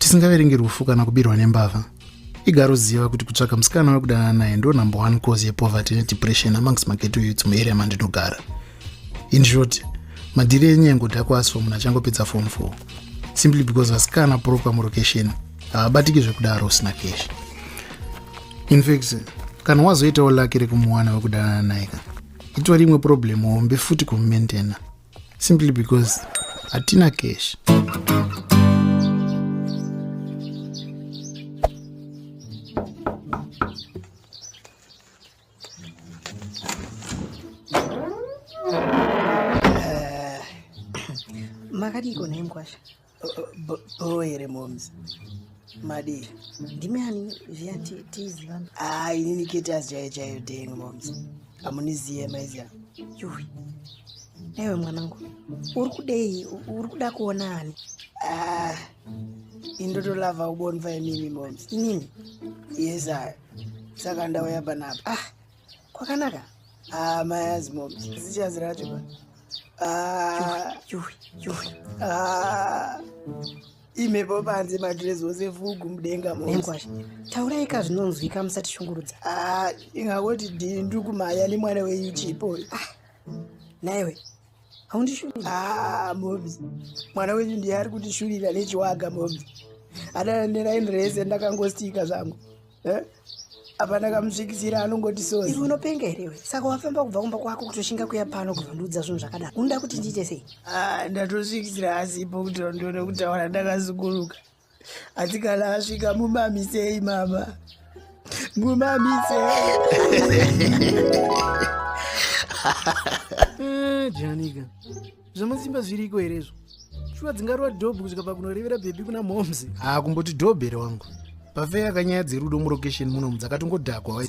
tisingaverengi rufu kana kubirwa nembavha. Igaro ziva kuti kutsvaka musikana wekudana naye ndo number 1 cause yepoverty nedepression amongst mageto youths muarea mandinogara. In short, madhiri enyengo dhakwaswa munhu achangopedza form 4 simply because vasikana proper mulocation havabatiki zvekudaro usina cash. In fact, kana wazoitawo laki rekumuwana wekudana naye itori imwe problem hombe futi kumumaintaina simply because hatina cash. Makadiko nemkwasha boyere moms madi ndimani vyantiziva inini ketas chaiyo denga moms amuniziye maizia yui ewe mwanangu uri kuda kuonani indotolava ubonva emimi moms inini yesa saka ndauya panapa kwakanaka mayazi moms zichazi racho pa imepo panze madress ose fugu mudenga mokwasha tauraika zvinonzwika musati shungurudza ingakoti ndiri kumhanya nemwana weyichipo naiwe haundishurira mobs mwana wenyu ndiye ari kutishurira nechiwaga mobs adaneraini rese ndakangostika zvangu apa ndakamusvikisira anongoti sozi. Iwe unopenga herewe saka wafamba kubva kumba kwako kutoshinga kuya pano kuvandudza zvinhu zvakadaro unoda kuti ndiite sei? Ndatosvikisira asipo kuti ndione kutaura ndakazunguruka asi kana asvika mumamisei mama mumamisei. Janika zvamasimba zviriko herezvo shuwa dzingarova dhobhi kusvika pakunorevera bhebi kuna momzi kumboti dhobhere wangu pafeya kanyaya dzerudo mulocation muno dzakatongodhakwa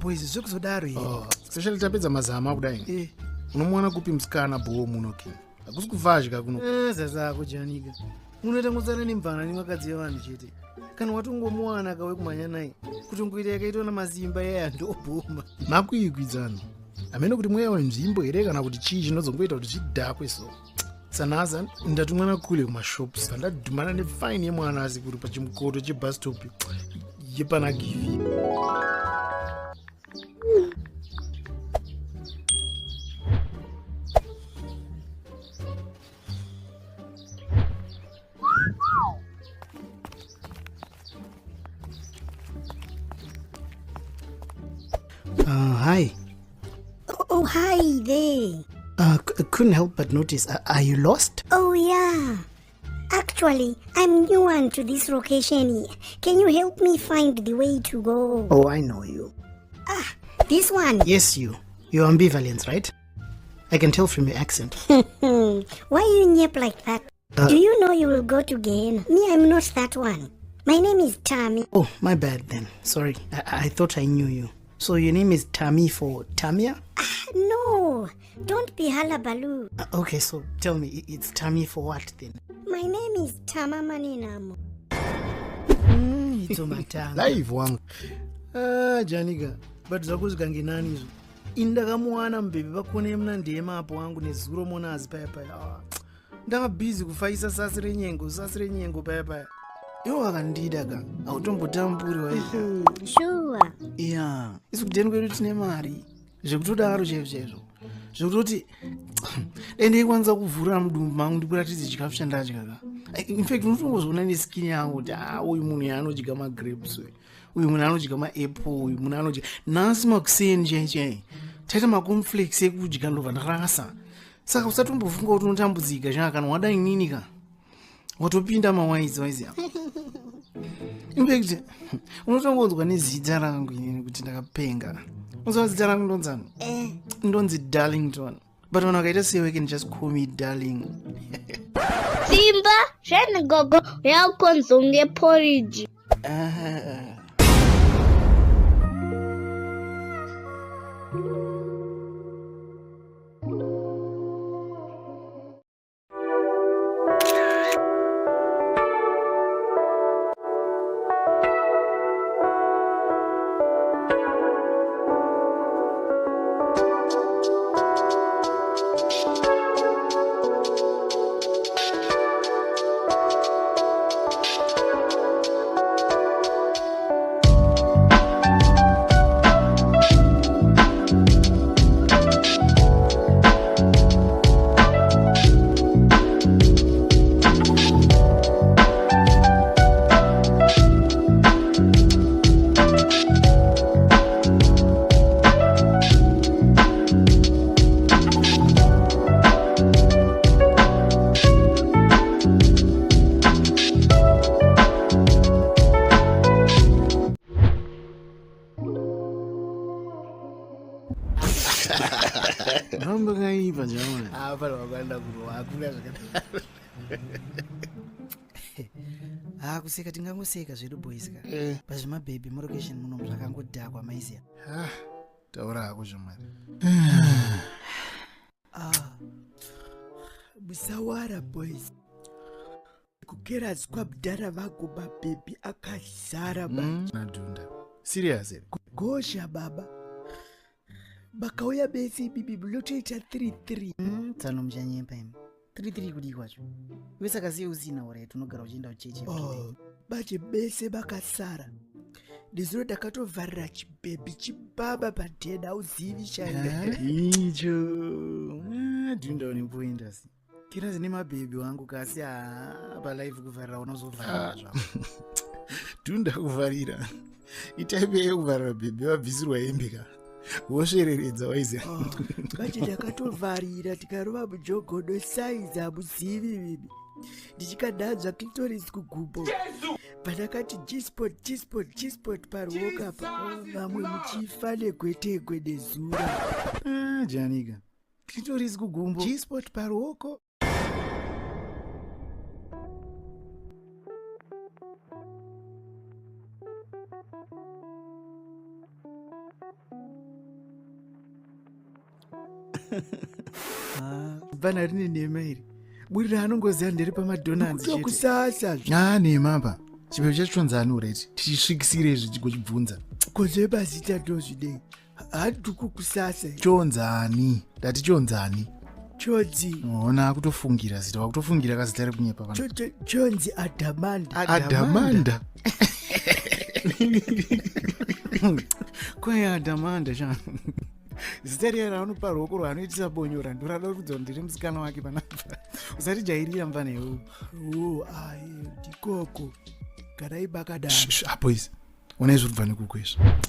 boys zvekuzodaro especially tapedza mazama kudai unomwana kupi musikana bhowo muno ke hakusi kuvazhika kuno zazako Janika unoita ngosara nemvana nevakadzi yevanhu chete kana watongomuwana kawe kumhanya naye kutongoita yakaitwa namazimba yeyandobhoma makuikwidzano amene kuti mweya wenzvimbo here kana kuti chii chinozongoita kuti zvidhakwe so sanhaza ndati mwana kule kumashops andadhumana nefaini yemwana asi kuri pachimukoto chebustop yepana givi. Hi. Oh, hi there. Couldn't help but notice. Are you lost? Oh, yeah. Actually, I'm new one to this location. Can you help me find the way to go? Oh, I know you. This one? Yes, you. You're ambivalent, right? I can tell from your accent. Why you nip like that? Do you know you will go to Gehenna? Me, I'm not that one. My name is Tammy. Oh, my bad then. Sorry. I thought I knew you. So your name is Tammy for Tamia? No, don't be halabaloo. Okay, so tell me, it's Tammy for what then? My name is Tama Maninamo. It's Omatanga. Live wangu. Janika, but zakuzika nginani izo. Indakamuwana mbebe bakone mna ndema apo wangu nezuro mona azipaya. Ndanga busy kufaisa sasi renyengo paya. Iwo akandida ka autombotamburi waizvo. Sure. Yeah, isukuteni kwedu tine mari zvekutodaro chezvo zvekutoti ende ikwanisa kuvhura mudumbu mangu ndikuratidze chikafu chandadya ka. In fact unotongozoona neskin yangu kuti uyu munhu yaanodya magrapes uyu munhu anodya maapple uyu munhu anodya nhasi makuseni chaichai taita maconflex ekudya ndobva ndarasa saka usatombofunga kuti unotambudzika changa kana wada inini ka watopinda mawaizi apa. In fact unotongodzwa nezita rangu inini kuti ndakapenga. Unozwa zita rangu ndonzani? Ndonzi Darlington. But when I say we can just call me darling. Simba, shani gogo ya konzonge porridge. Ramba kaipa jamani. Pale wakaenda kuroa hakuna zvakadaro. Kuseka tingangoseka zvedu boys ka. Pazvimabhebhi mulocation muno zvakangodhakwa maiziya. Taura hako zvamwari. Musawara boys. Kugera kwabdara vago mabhebhi akazara baba. Nadhunda. Serious here? Gosha baba. Bakauya besi bibi mulotoita 33. Tsano muchanyemba imi. 33 kudi kwacho. Iwe saka siye usina ore tunogara uchienda ucheche. Bache bese bakasara. Ndizuro ndakatovharira chibhebhi chibaba padhenda uzivi shanda. Icho. Dhunda une point asi. Kira zine mabhebhi wangu kasi palive kuvharira unozovharira zvako. Dhunda kuvharira. Itaipe yekuvharira bhebhi wabvisirwa hembe ka. Woshereredza waiziya. Bache ndakatovharira tikarova mujogodo saizi hamuzivi bibi. Ndichikadhadzva clitoris kugumbo. Pandakati G-spot paruoko apa. Vamwe muchifa negwetegwe nezura. Janika. Clitoris kugumbo. G-spot paruoko. Bana rine nema iri. Burira anongoziva ndiri pamadonanzi chete. Kusasa. Nema pa. Chibhebhi chachonzani ureti. Tichisvikisire izvi chigochibvunza. Koze bazita ndozvidei. Hatuku kusasa. Chonzani. Ndati chonzani. Chodzi. Ona kutofungira zita. Wakutofungira kazita rekunyepa pano. Chonzi Adamanda. Adamanda. Kwai Adamanda chana. Zita riya raunopa ruoko rwanoitisa bonyora ndorada kudza ndiri musikana wake panapa. Usatijairira mvanewo. Ndikoko. Garai bakadaro. Boys. Ona izvi kubva nekukwezva.